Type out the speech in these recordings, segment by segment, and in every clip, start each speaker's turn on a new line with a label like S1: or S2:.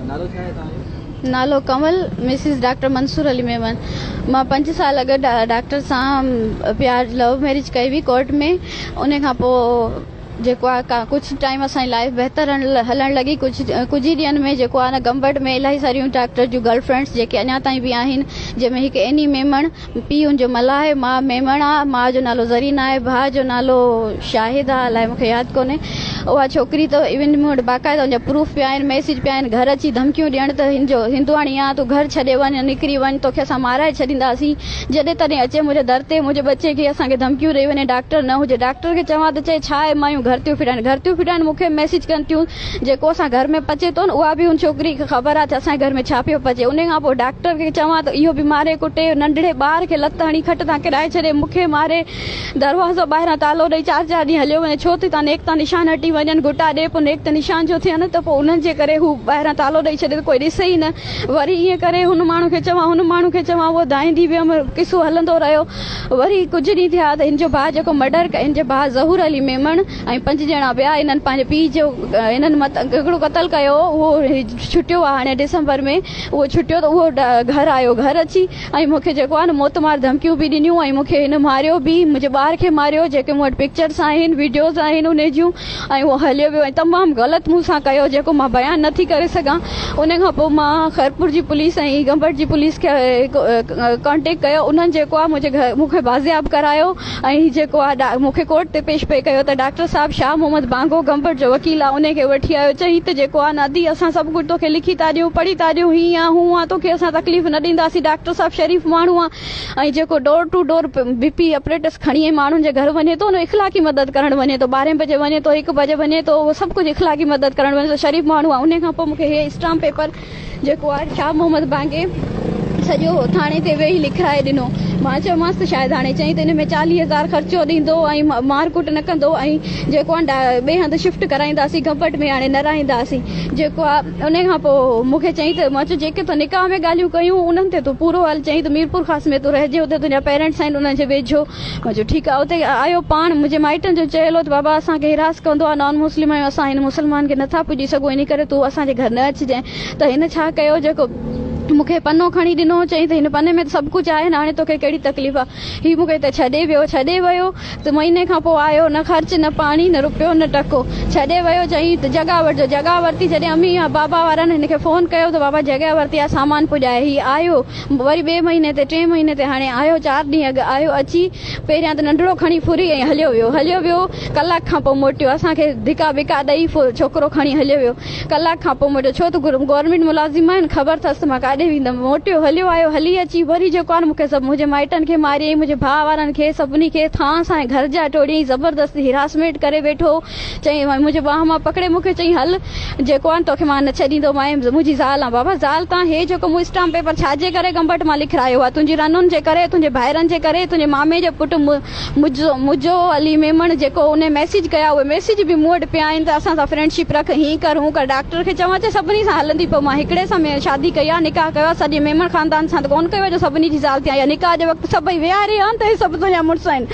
S1: نالو ڇا آهي توهان جو؟
S2: نالو ڪنول مسز ڊاڪٽر منصور علي ميمڻ. مان 5 سال اڳ ڊاڪٽر سان پيار لو ميريج ڪئي هئي ڪورٽ ۾. ان کان پوء جيڪو آهي ڪجهه ٽائيم اسان جي لائيف بهتر هلڻ لڳي. ڪجهه ئي ڏينهن ۾ جيڪو آهي نه گمبٽ ۾ الاهي ساريون ڊاڪٽر جون گرل فرينڊس جيڪي اڃا تائين به آهن، جنهن ۾ هڪ ايني ميمڻ، پيء ان جو ملاح آهي، ماء ميمڻ آهي، ماء جو نالو زرينا آهي، ڀاء جو نالو شاهد آهي، الائي مون کي ياد ڪونهي. اها ڇوڪري ته ايون مون وٽ باقاعده ان جا پروف پيا آهن، ميسيج پيا آهن، گهر اچي ڌمڪيون ڏيڻ ته هن جو هندواڻي آ، تون گهر ڇڏي وڃ، نڪري وڃ، توکي اسان مارائي ڇڏينداسين. جڏهن تڏهن اچي منهنجي در تي منهنجي ٻچي کي اسان کي ڌمڪيون ڏئي وڃي، ڊاڪٽر نه هجي، ڊاڪٽر کي چوان ته چئي ڇا آهي مايون گهر ٿيون ڦرائن، گهر ٿيون ڦرائن، مون کي ميسيج ڪن ٿيون، جيڪو اسان گهر ۾ پچي ٿو نه اها به ان ڇوڪري کي خبر آهي ته اسان جي گهر ۾ ڇا پيو پچي. ان کان پوء ڊاڪٽر کي چوان ته اهو به ماري ڪٽي ننڍڙي ٻار کي لت هڻي کٽ تان ڪيرائي ڇڏي، مون کي ماري دروازو ٻاهران تالو ڏئي 4 4 ڏينهن هليو وڃي، ڇو ته تان نيڪ تان نشان هٽي وڃن، گهٽا ڏي پوء نيڪ تي نشان جو ٿين ته پوء انهن جي ڪري هو ٻاهران تالو ڏئي ڇڏي ته ڪوئي ڏسي ئي نه. وري ائين ڪري هن ماڻهو کي چوان هن ماڻهو کي چوان اهو دانهيندي ويم، قصو هلندو رهيو. وري ڪجهه ڏينهن ٿيا ته هن جو ڀاء جيڪو مرڊر هن جي ڀاء ظهور علي ميمڻ ۽ 5 ڄڻا ٻيا انهن پنهنجي پيء جو انهن هڪڙو قتل ڪيو هو اهو ڇٽيو آهي هاڻي ڊسمبر ۾ اهو ڇٽيو ته اهو گهر آيو، گهر اچي ۽ مون کي جيڪو آهي نه موتمار ڌمڪيون به ڏنيون ۽ مون کي هن ماريو به، منهنجي ٻار کي ماريو، جيڪي مون وٽ پڪچرس آهن وڊيوز آهن انهي جون ۽ اهو هليو ويو ۽ تمام غلط مون سان ڪيو جيڪو مان بيان نه ٿي ڪري سگهان. ان کان پوء مان خيرپور جي پوليس ۽ گمبٽ جي پوليس کي ڪانٽيڪٽ ڪيو، انهن جيڪو آهي منهنجي گهر مون کي بازياب ڪرايو ۽ جيڪو آهي مون کي ڪورٽ تي پيش پئي ڪيو ته ڊاڪٽر صاحب شاهه محمد بانگو گمبٽ جو وڪيل آهي انهي کي وٺي آيو، چئي ته جيڪو آهي نه ادي اسان سڀ ڪجهه توکي لکي ٿا ڏيون پڙهي ٿا ڏيون هيئن آهي هونئن آهي توکي اسان تڪليف نه ڏينداسين، ڊاڪٽر صاحب شريف ماڻهو آهي ۽ جيڪو door to door B P apparatus کڻي ۽ ماڻهن جي گهر وڃي ٿو ان اخلاقي مدد ڪرڻ وڃي ٿو، 12 بجي وڃي ٿو 1 بجي وڃي ٿو اهو سڀ ڪجهه اخلاقي مدد ڪرڻ وڃي ٿو، شريف ماڻهو آهي. انهي کان پوء مون کي هي اسٽامپ پيپر جيڪو آهي شاهه محمد بانگي سڄو ٿاڻي تي ويهي لکرائي ڏنو. مان چيومانس ته شايد هاڻي چئين ته ان ۾ 40 هزار خرچو ڏيندو ۽ مار ڪٽ نه ڪندو ۽ جيڪو آهي ٻئي هنڌ شفٽ ڪرائينداسين، گمبٽ ۾ هاڻي نه رهائينداسين جيڪو آهي. ان کان پوء مون کي چئين ته مان چيو جيڪي تو نڪاح ۾ ڳالهيون ڪيون انهن تي تون پورو هل. چئين ته ميرپورخاص ۾ تون رهجي اتي تنهنجا پيرنٽس آهن انهن جي ويجهو. مان چيو ٺيڪ آهي. اتي آيو پاڻ منهنجي مائٽن جو چيل هو ته بابا اسان کي هراس ڪندو آهي، نان مسلم آهيون اسان هن مسلمان کي نٿا پڄي سگهون انهي ڪري تون اسان جي گهر نه اچجانء. ته هن ڇا ڪيو جيڪو مون کي پنو کڻي ڏنو، چيائين ته هن پني ۾ ته سڀ ڪجهه آهي نه هاڻي توکي ڪهڙي تڪليف آهي. هي مون کي هتي ڇڏي ويو، ڇڏي ويو ته مهيني کان پوء آيو، نه خرچ نه پاڻي نه رپيو نه ٽڪو، ڇڏي ويو. چيائين ته جڳهه وٺجو، جڳهه ورتي. جڏهن امي يا بابا وارن هن کي فون ڪيو ته بابا جڳهه ورتي آهي سامان پڄائي. هي آيو وري ٻئي مهيني تي ٽئين مهيني تي هاڻي آيو، 4 ڏينهن اڳ آيو، اچي پهريان ته ننڍڙو کڻي ڦري ۽ هليو ويو، هليو ويو ڪلاڪ کان پوء موٽيو، اسان کي ڌڪا ٻڪا ڏئي ڇوڪرو کڻي هليو ويو. ڪلاڪ کان پوء موٽيو، ڇو ته گورنمينٽ ملازم آهن، خبر اٿس ته مان ڪاڏي ويندم. موٽيو هليو آيو، هلي اچي وري جيڪو آهي نه مون کي سڀ منهنجي مائٽن کي ماريائين، منهنجي ڀاء وارن کي، سڀني کي ٿانء سان گهر جا ٽوڙيائين، زبردست هراسمينٽ ڪري ويٺو هو. چيائين منهنجي ٻانهن مان پڪڙي مون کي چيائين هل جيڪو آهي نه توکي مان نه ڇڏيندو مانء، منهنجي زال آن. بابا زال تان هي جيڪو مون اسٽامپ پيپر ڇا جي ڪري گمبٽ مان لکرايو آهي، تنهنجي رنن جي ڪري، تنهنجي ڀائرن جي ڪري، تنهنجي مامي جي پٽ مجو علي ميمڻ جيڪو انهي ميسيج ڪيا اهي ميسيج به مون وٽ پيا آهن ته اسان سان فرينڊشپ رک هين ڪر هون ڪر ڊاڪٽر کي چوان چي سڀني سان هلندي پئو مان هڪڙي سان شادي ڪئي آهي نڪاح ڪيو آهي سڄي ميمڻ خاندان سان ته ڪونه ڪيو آهي جو سڀني جي زال ٿيان يا نڪاح جي وقت سڀئي ويهاري آهن ته هي سڀ تنهنجا مڙس آهن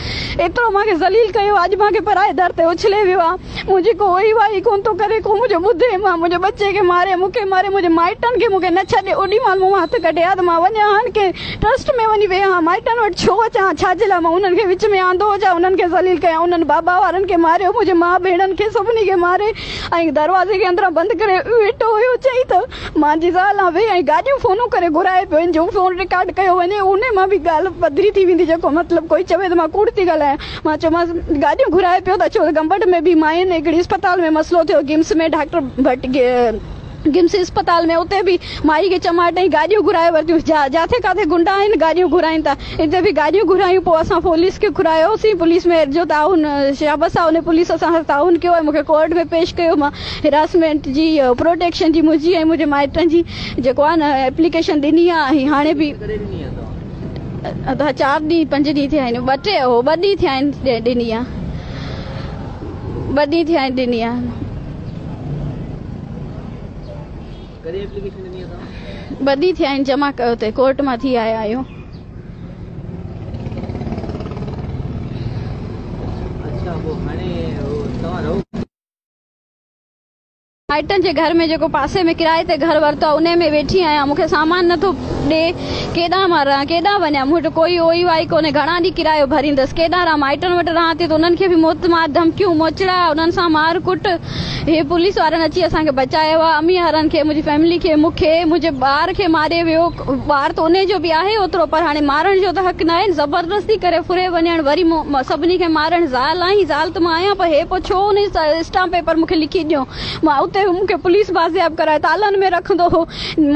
S2: ايترو مان کي ذليل ڪيو آهي اڄ مان کي پرائي در تي اڇلي ويو آهي منهنجي ڪو اوئي وائي ڪونه ٿو ڪري ڪو منهنجو ٻڌي مان منهنجي ٻچي کي ماري مون کي ماري منهنجي مائٽن کي مون کي نه ڇڏي اوڏي مهل مون مان هٿ ڪڍي ها ته مان وڃان ها نه ڪنهن ٽرسٽ ۾ وڃي ويهان ها، مائٽن وٽ ڇو اچان ها، ڇا جي لاء مان انهن کي وچ ۾ آندو هو ڇا انهن کي ذليل ڪيان، انهن بابا وارن کي ماريو، منهنجي ماء ڀيڻن کي سڀني کي ماري ۽ دروازي کي اندران بند ڪري ويٺو هيو، چئي ته مان جي زال آن ويهه ۽ گاڏيون فونون ڪري گهرائي پيو ان جو فون رڪارڊ ڪيو وڃي انهي مان به ڳالهه پڌري ٿي ويندي جيڪو مطلب ڪوئي چوي ته مان ڪوڙ ٿي ڳالهايان، مان چيومانس گاڏيون گهرائي پيو ته اچو گمبٽ ۾ به ماين هڪڙي اسپتال ۾ مسئلو ٿيو گمس ۾ ڊاڪٽر ڀٽ گمس اسپتال ۾ اتي به مائي کي چماٽ ۽ گاڏيون گهرائي ورتيون جاٿي ڪاٿي گنڊا آهن گاڏيون گهرائين ٿا اتي به گاڏيون گهرايون پوء اسان پوليس کي گهرايوسين پوليس ۾ جو تعاون شابس آ ان پوليس اسان سان تعاون ڪيو ۽ مونکي ڪورٽ ۾ پيش ڪيو مان هراسمينٽ جي پروٽيڪشن جي منهنجي ۽ منهنجي مائٽن جي جيڪو آ نه ايپليڪيشن ڏني آ ۽ هاڻي به ادا 4 ڏينهن 5 ڏينهن ٿيا آهن ٻه ٽي هو ٻه ڏينهن ٿيا آهن ڏني آ ٻه ڏينهن ٿيا آهن ڏني آ. ٻه ڏينهن ٿيا آهن جمع ڪيو تي ڪورٽ مان ٿي آيا آهيون. مائٽن جي گهر ۾ جيڪو پاسي ۾ ڪرائي تي گهر ورتو آهي انهي ۾ ويٺي آهيان مون کي سامان نه ٿو ڏي ڪيڏانهن مان رهان ڪيڏانهن وڃان مون وٽ ڪوئي اوئي وائي ڪونهي گهڻا ڏينهن ڪرايو ڀريندس ڪيڏانهن رهان مائٽن وٽ رهان ٿي ته انهن کي به موت مار ڌمڪيون موچڙا انهن سان مار ڪٽ هي پوليس وارن اچي اسان کي بچايو آهي امي وارن کي منهنجي فيملي کي مون کي منهنجي ٻار کي ماري ويو ٻار ته انهي جو به آهي اوترو پر هاڻي مارڻ جو ته حق ناهي زبردستي ڪري ڦري وڃڻ وري سڀني کي مارڻ زال آهين زال ته مان آهيان پر هي پوء ڇو انهي اسٽامپ پيپر مون کي لکي ڏنو مان اتي مون کي پوليس بازياب ڪرائي تالن ۾ رکندو هو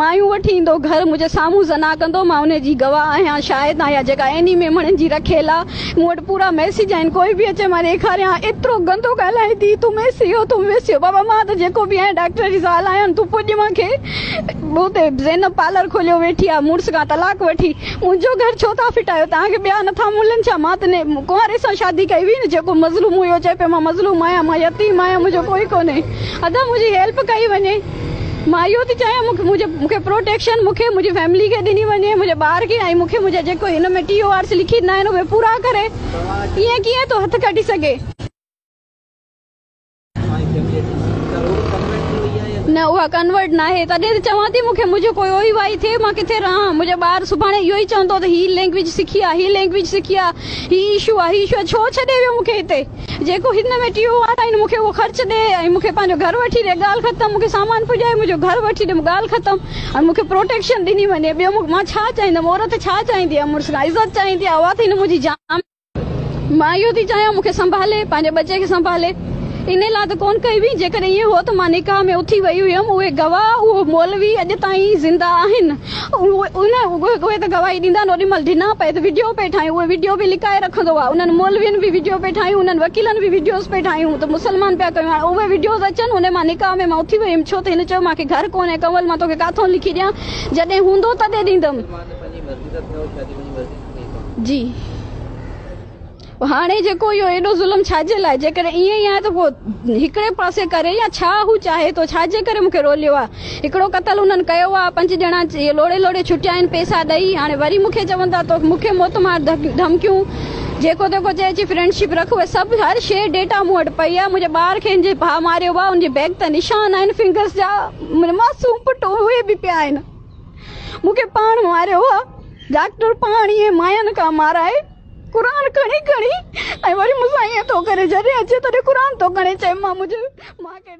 S2: مايون وٺي ايندو هو گهر منهنجي سامهون زنا ڪندو مان انهي جي گواهه آهيان شاهد آهيان جيڪا عيني ميمڻن جي رکيل آ مون وٽ پورا ميسيج آهن ڪوئي به اچي مان ڏيکاريان ايترو گندو ڳالهائي ٿي تون ميسي هو تون ميسي هو بابا مان ته جيڪو به آهيان ڊاڪٽر جي زال آهيان تون پوڄ مان کي اتي زينب پارلر کوليو ويٺي آ مڙس کان طلاق وٺي منهنجو گهر ڇو ٿا ڦٽايو توهان کي ٻيا نٿا ملن ڇا مان ته ڪنواري سان شادي ڪئي هئي نه جيڪو مظلوم هيو چئي پيو مان مظلوم آهيان مان يتيم آهيان منهنجو ڪوئي ڪونهي ادا منهنجي هيلپ ڪئي وڃي مان اهو ٿي چاهيان مونکي منهنجي مونکي پروٽيڪشن مونکي منهنجي فيملي کي ڏني وڃي منهنجي ٻار کي ۽ مونکي منهنجا جيڪو هن ۾ ٽي او آرس لکي ڏنا آهن اهي پورا ڪري ائين ڪيئن ٿو هٿ ڪڍي سگهي. نه اها ڪنورٽ ناهي تڏهن ته چوان ٿي مون کي منهنجو ڪوئي اوئي وائي ٿئي مان ڪٿي رهان منهنجو ٻار سڀاڻي اهو ئي چوندو ته هي لينگويج سکي آ هي لينگويج سکي آ هي اشو آ هي اشو آ ڇو ڇڏي ويو مون کي هتي جيڪو هن ۾ ٽيو وارا آهن مون کي اهو خرچ ڏي ۽ مون کي پنهنجو گهر وٺي ڏي ڳالهه ختم مون کي سامان پڄائي منهنجو گهر وٺي ڏي ڳالهه ختم ۽ مون کي پروٽيڪشن ڏني وڃي ٻيو مان ڇا چاهيندم عورت ڇا چاهيندي آ مڙس کان عزت چاهيندي آ اها ته هن منهنجي جان مان اهو ٿي چاهيان مون کي سنڀالي، پنهنجي ٻچي کي سنڀالي. انهي لاء ته ڪونه ڪئي هئي، جيڪڏهن ائين هو ته مان نڪاح ۾ اٿي وئي هيم. اهي گواهه، اهو مولوي اڄ تائين زنده آهن. اهي ته گواهي ڏيندا آهن. اوڏي مهل ڊنا پئي ته وڊيو پئي ٺاهيون. اهي وڊيو به لڪائي رکندو هئا. انهن مولوين به وڊيو پئي ٺاهيون، انهن وڪيلن به وڊيوز پئي ٺاهيون ته مسلمان پيا ڪيون. هاڻي اهي وڊيوز اچن، انهي مان نڪاح ۾ مان اٿي وئي هيم، ڇو ته هن چيو مان کي گهر ڪونهي، ڪنول مان توکي ڪاٿئون لکي ڏيان، جڏهن هوندو تڏهن ڏيندم. جي هاڻي جيڪو اهو ايڏو ظلم ڇاجي لاء جيڪڏهن ائين ئي آهي ته پوء هڪڙي پاسي ڪري يا ڇا هو چاهي ٿو ڇاجي ڪري مون کي روليو آهي هڪڙو قتل انهن ڪيو آهي پنج ڄڻا اهي لوڙي لوڙي ڇٽيا آهن پيسا ڏئي هاڻي وري مون کي چون ٿا تو مون کي موت مار ڌمڪيون جيڪو تيڪو چئي اچي فرينڊشپ رک اهي سڀ هر شيء ڊيٽا مون وٽ پئي آهي منهنجي ٻار کي هن جي ڀاء ماريو آهي ان جي بيگ تي نشان آهن فنگرس جا منهنجو معصوم پٽ اهي به پيا آهن مون کي پاڻ ماريو آ ڊاڪٽر پاڻ ائين ماين کان مارائي قرآن کڻي کڻي ۽ وري مون سان ائين ٿو ڪري جڏهن اچي تڏهن قرآن ٿو کڻي چئي مان منهنجي مان کي.